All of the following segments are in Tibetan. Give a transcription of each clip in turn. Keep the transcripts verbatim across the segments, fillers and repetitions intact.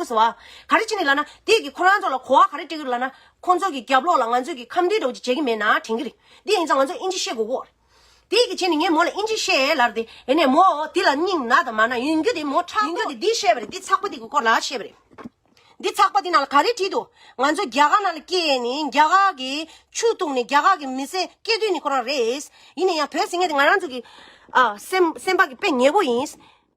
གི་སོ་བ། ག་རེ་བྱས་ནས་ལབ་ན་དེ་གི་ཁོ་རང་ཚོ་ལ་གོ་བ་ག་རེ་སྤྲད་ཀྱི་ལབ་ན། ཁོང་ཚོ་གི་རྒྱབ་ལོགས་ལ་ང་ཚོས་གི་ཁམས་འདྲེ་འདྲ་བོ་ཅིག་བྱེད་ཀྱི་མེད་ན་དྲན་གྱི་རེད། དེ་ཡིན་ཙང་ང་ཚོ་ཨིན་ཇི་བཤད་དགོས་གོ། དེ་གི་བྱས་ནས་ངས་མོ་ལ་ཨིན་ཇི་བཤད་ལབ་རེད་དེ། ཡིན་ནས་མོ་དེ་ལ་སྙིང་ན་དང་མ་ན་ཡིན་རྒྱུ་དེ་མོ་ཁྲག་ཡིན་རྒྱུ་དེ་འདི་བཤད་པ་རེད། འདི་ཚགས་པ་དེ་གི་སྐོར་ལ་བཤད་པ་རེད། འདི་ཚགས་པ་འདི་ནང་ལ་ག་རེ་བྲིས་འདུག་ང་ཚོ་རྒྱ་གར་ནང་ལ་སྐྱེས་ནས་རྒྱ་གར་གྱི་ཆུ་བཏུང་ནས་རྒྱ་གར་གྱི་མི་སེར་སྐྱེས་དུས་ནས་ཁོ་རང་རེད། ཡིན་ན་ཡང་བོད་ཟེར་མཁན་དེ་ང་རང་ཚོ་གི་ཨ་སེམས་སེམས་པ་གི་དཔེ་ཉེ་པོ་ཡིན།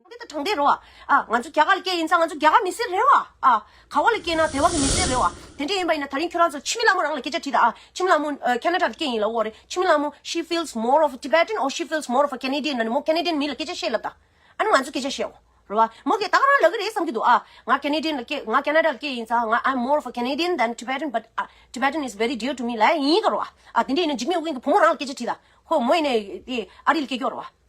འདི་ད་དྲང་བདེན་རེད་བ། ཨ་ང་ཚོ་རྒྱ་གར་ལ་སྐྱེས་ཡིན་ཙང་ང་ཚོ་རྒྱ་གར་མི་སེར་རེད་བ། ཨ་ག་བ་ལ་སྐྱེས་ན་དེ་བ་གི་མི་སེར་རེད་བ། དེ་འདྲ་ཡིན་པ་ཡིན་ན་ད་རིང་ཁྱོད་རང་ཚོ་འཆི་མེད་ལྷ་མོ་རང་ལ་སྐད་ཆ་དྲིས་ད། ཨ་འཆི་མེད་ལྷ་མོ་ཨ་ཁེ་ན་ཌ་ལ་སྐྱེས་ཡིན་ལབ་ཡོད་རེད། འཆི་མེད་ལྷ་མོ་she feels more of a Tibetan or she feels more of a Canadian ནི་མོ་ཁེ་ན་ཌི་ཡན་ནི་སྐད་ཆ་བཤད་ལབ་ད། ཨ་ནི་ང་ཚོ་སྐད་ཆ་བཤད་འོ། རེད་བ། མོ་གིས་ད་ག་རང་ལབ་ཀྱི་རེད་བསམ་གྱི་འདུག་ཨ་ང་ཁེ་ན་ཌི་ཡན་ལ་སྐྱེས། ང་ཁེ་ན་ཌ་ལ་སྐྱེས་ཡིན་ཙང་ང་I'm more of a Canadian than Tibetan, but uh, Tibetan is very dear to me ལབ་ཡིན་ག་རེད་བ། ཨ་དེ་འདྲ་ཡིན་ན་འཇིགས་མེད་དབྱངས་ཀྱི་བུ་མོ་རང་ལ་སྐད་ཆ་དྲིས་ད། ཁོ་མོ་ཡིན་ནའི་དེ་ཨ་རི་ལ་སྐྱེས་ཀྱོག་རེད་བ།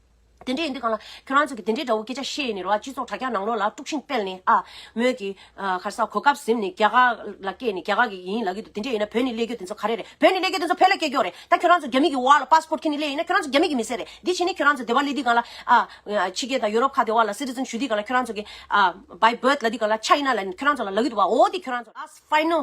དེ་འདྲ་ཡིན་དུས་གང་ལ་ཁྱོད་རང་ཚོ་གིས་དེ་འདྲའི་འདྲ་བོ་སྐད་ཆ་བཤད་ནས་རེད་བ། སྤྱི་ཚོགས་དྲ་རྒྱ་ནང་ལོགས་ལ་དཀྲུག་ཤིང་སྤེལ་ནས་ཨ་མོས་ཀྱི་ཨ་ག་རེ་ཟ་གོ་སྐབས་ཟིན་ནས་རྒྱ་གར་ལ་སྐྱེས་ནས་རྒྱ་གར་གི་ཡིན་ལབ་ཀྱི་འདུག་དེ་འདྲ་ཡིན་ན་བོད་ནས་སླེབས་རྒྱུ་དེ་ཚོ་ག་རེ་རེད། བོད་ནས་སླེབས་རྒྱུ་དེ་ཚོ་བོད་ལ་སྐྱེས་ཀྱོག་རེད། ད་ཁྱོད་རང་ཚོ་རྒྱ་མི་གི་འོག་ལ་པ་སི་པོར་ཁྱེར་ནས་སླེབས་ཡིན་ན་ཁྱོད་རང་ཚོ་རྒྱ་མི་གི་མི་སེར་རེད། འདི་བྱས་ནས་ཁྱོད་རང་ཚོ་སྡེ་པ་སླེབས་དུས་གང་ལ་ཨ་ཕྱི་རྒྱལ་དང་ཡུ་རོབ་ཁག་དེ་བ་ལ་སི་ཊི་ཛན་ཞུ་དུས་གང་ལ་ཁྱོད་རང་ཚོ་གི་ཨ་by birth ལབ་དུས་གང་ལ་ཆ་ཡིན་ན་ལབ་ནས་ཁྱོད་རང་ཚོ་ལ་ལབ་ཀྱི་འདུག་བ། འོ་དེ་ཁྱོད་རང་ཚོ་last final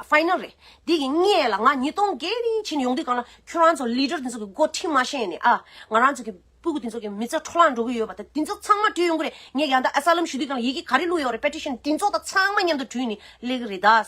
final རེད། འདི་གི་སྔས་ལ་ང་ཉིས་སྟོང་བརྒྱད་རིང་ཕྱིན་ཡོང་དུས་གང་ལ་ཁྱོད་རང་ཚོ་ལི་ཌར་དེ་ཚོ་གི་མགོ་ཁྲིད་མ་ཤེས་ནས་ཨ་ང་རང་ཚོ་གི་སྤུ་གུ་དེ་ཚོ་གི་མི་ཚེ་འཕྲོ་བརླག་འགྲོ་གི་ཡོད་པ་དང་དེ་ཚོ་ཚང་མ་བྲིས་ཡོང་གི་རེད། ངས་ཡང་ད་asylum ཞུ་དུས་གང་ལ་ཡི་གེ་ག་རེ་བླུགས་ཡོད་རེད། petition དེ་ཚོ་དང་ཚང་མ་མཉམ་དུ་བྲིས་ནས་སླེབས་གི་རེད་ད།